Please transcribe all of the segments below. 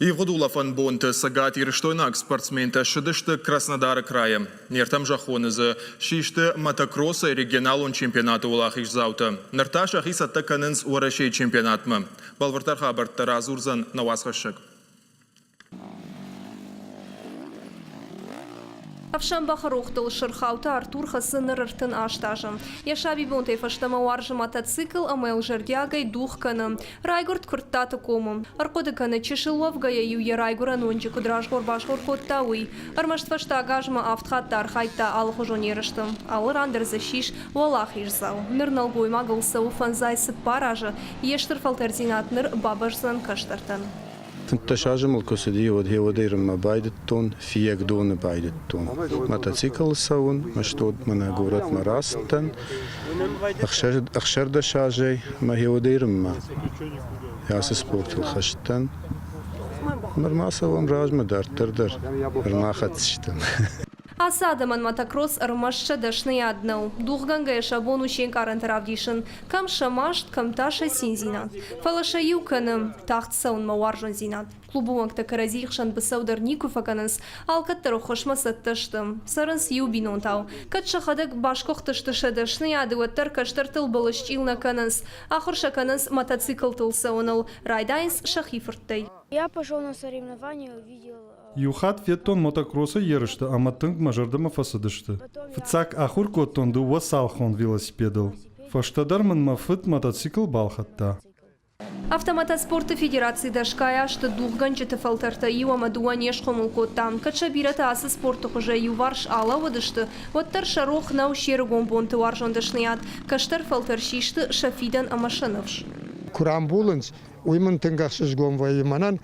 Ивгъуыд улӕфӕн бонты цӕгатирыстойнаг спортсментӕ ссыдысты Краснодары крайы. Не ртӕм зӕххоны дзы систы мотокроссӕй регионалон чемпионаты уӕлахиздзаутӕ. Ныр та сӕхи цӕттӕ кӕнынц Уӕрӕсейы чемпионатмӕ. Бӕлвырддӕр хабӕрттӕ радзурдзӕн нӕ уацхӕссӕг. Ӕфсӕнбӕхы рохтыл Сырхауты Артур хӕцы ныр 38 азы. Йӕ сабибонтӕй фӕстӕмӕ уарзы мотоцикл ӕмӕ йыл зӕрдиагӕй дугъ кӕны. Райгуырд Куырттаты комы. Ӕрхъуыды кӕны, чысыл уӕвгӕйӕ-иу йӕ райгуырӕн уынджы куыд разгъор-базгъор кодта, уый. Ӕрмӕст фӕстаг азмӕ авд хатты архайдта алыхуызон ерысты. Алы ран дӕр дзы ссис уӕлахиздзау. Ныр нӕлгоймагыл цӕуы фӕндзай цыппар азы, йе стыр фӕлтӕрддзинад ныр бабӕздзӕн кӕстӕртӕн. 15 азы мыл куы цыди, уӕд гъеуӕдӕй рынмӕ байдыдтон, Фиййагдоны байдыдтон. Мотоциклыл цӕуын, мӕстод мӕнӕ горӕтмӕ рацыдтӕн 16 азӕй мӕ гъеуӕдӕй рынмӕ. Ацы спортыл хӕст дӕн. Нырма цӕуӕм размӕ дарддӕр дӕр, нырма хӕцдзыстӕм. Ацы адӕмӕн мотокросс ӕрмӕст сӕ дӕсныйад нӕу. Дугъгӕнгӕйӕ сӕ бон у се нкъарӕнтӕ равдисын, кӕм сӕ маст, кӕм та сӕ циндзинад. Фӕлӕ сӕ иу кӕны тагъд цӕуынмӕ уарзондзинад. Клубы уӕнгтӕ кӕрӕдзийы хсӕн быцӕу дӕр никуы фӕкӕнынц, алкӕддӕр ӕххуысмӕ цӕттӕ сты. Цӕрынц иу бинонтау. Кӕд сӕхӕдӕг басгуыхтысты сӕ дӕсныйады, уӕддӕр кӕстӕртыл былысчъил нӕ кӕнынц. Ахуыр сӕ кӕнынц мотоциклтыл цӕуыныл, райдайынц сӕхи фырттӕй. Я пошел на соревнования, увидел Иу хатт федтон мотокроссы ерысты ӕмӕ тынг мӕ зӕрдӕмӕ фӕцыдысты. Фыццаг ахуыр кодтон дыууӕцалхон велосипедыл. Фӕстӕдӕр мын мӕ фыд мотоцикл балхӕдта. Автомотоспорты федераци дӕсгай азты дугъгӕнджыты фӕлтӕртӕ иу ӕмӕ дыууӕ не схъомыл кодта. Кӕд сӕ бирӕтӕ ацы спорты хуызӕй иуварс алӕууыдысты, уӕддӕр сӕ рох нӕу се рыгон бонты уарзон дӕсныйад. Кӕстӕр фӕлтӕр систы сӕ фидӕн ӕмӕ сӕ ныфс. Куы рамбулынц, уый мын тынг ӕхсызгон вӕййы мӕнӕн,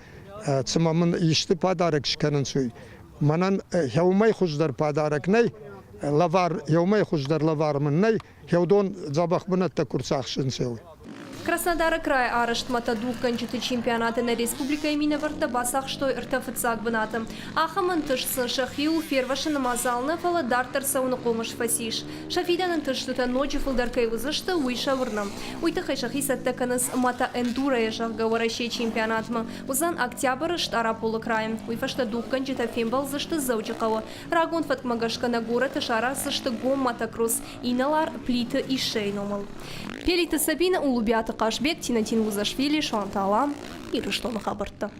цыма мын исты подарок скӕнынц, уый. Мӕнӕн еумӕй хуыздӕр подарок нӕй, лӕвар, еумӕй хуыздӕр лӕвар мын нӕй, еудон дзӕбӕх бынӕттӕ ку рцахсынц, уый. Краснодары крайы арӕзт мотодугъгӕнджыты чемпионаты нӕ республикӕйы минӕвӕрттӕ бацахстой ӕртӕ фыццаг бынаты. Ахӕм ӕнтыст сын сӕхиуыл фервӕзыны мадзал нӕ, фӕлӕ дарддӕр цӕуыны хъомыс фӕцис. Сӕ фидӕны ӕнтыстытӕ ноджы фылдӕр кӕй уыдзысты, уый сӕ уырны. Уый тыххӕй сӕхи цӕттӕ кӕнынц мотоэндуройӕ, зӕгъгӕ, Уӕрӕсейы чемпионатмӕ. Уыдзӕн октябры Стъараполы крайы. Уый фӕстӕ дугъгӕнджытӕ фембӕлдзысты Дзӕуджыхъӕуы. Рагон фӕткмӕ гӕсгӕ нӕ горӕты сараздзысты гом мотокросс инӕлар Плиты Иссӕйы номыл. Пелиты Сабина, Улубиаты Хъазбег, Тинатин Лузашвили, Суанты Алан, Ирыстоны хабӕрттӕ.